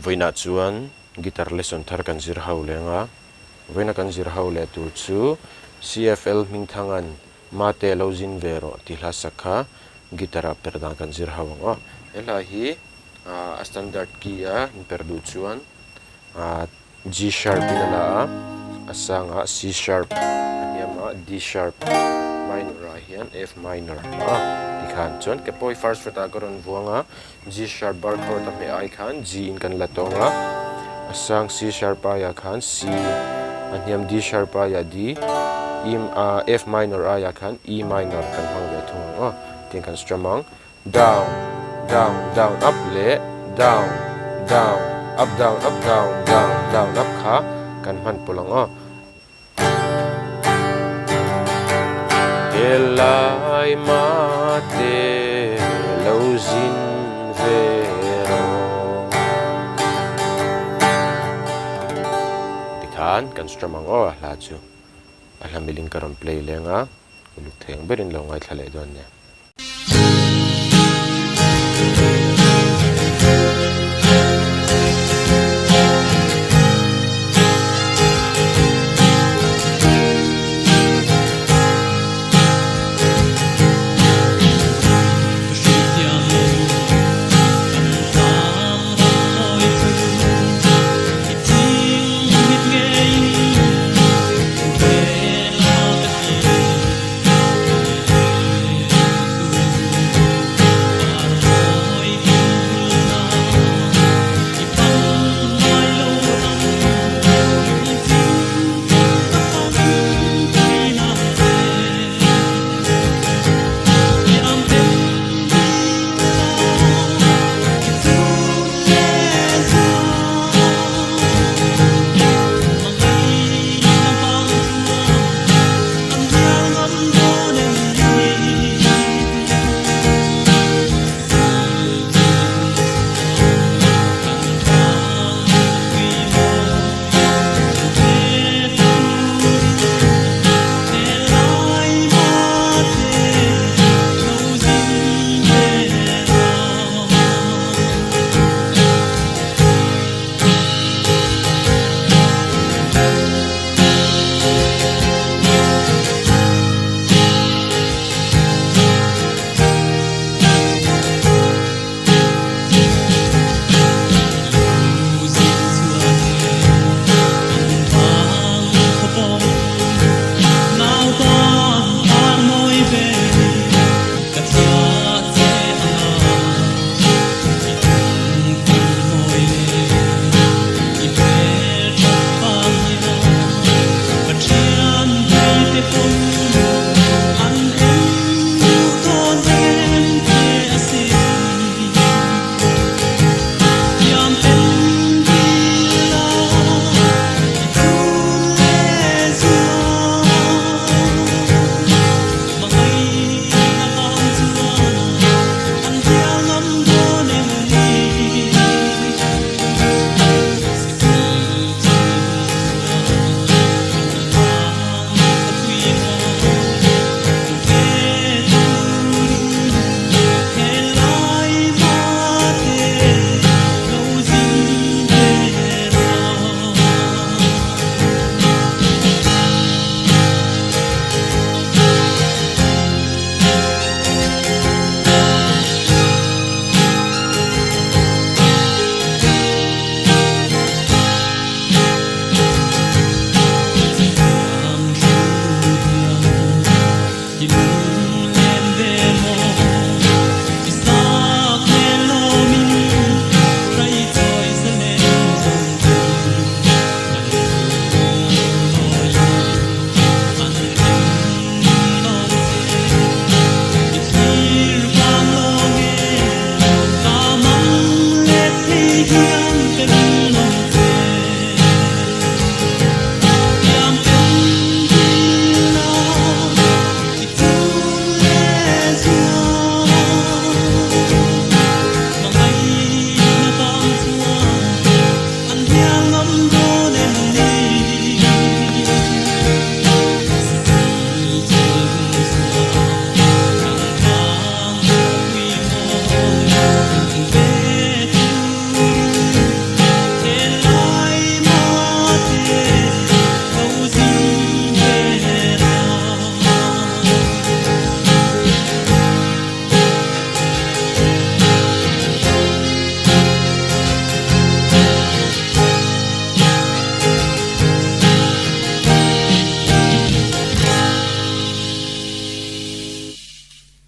Vawiinah chuan guitar lesson thar kan zir ho leng a, vawiina kan zir ho leh tur chu CFL Hmingthanga'n Mate lo zin ve rawh tih hla sak kha guitar ah per dan kan zir ho ang aw. He hla hi a standard key a in per duh chuan G sharp in a la a, a sangah C sharp, a hniamah D sharp, minor ah hian F minor a tikhan chuan ke pawh hi first fret ah ka rawn vuang a, G sharp bar chord a hmeh ai khan G in kan la tawng a, a sang C sharp aiah khan C, a hniam D sharp aiah D, E F minor aiah khan E minor kan hmang ve thung ang aw, tiang kan strum ang. Down, down, down, up leh down, down, up, down, up, down, down, down, up kha kan hman pawlh ang aw. Helai mate lo zin ve rawh. Tikhan kan strum ang aw a hla chu. A hla miling ka rawn play leng a, uluk thei ang berin lo ngaithla leh dawn nia.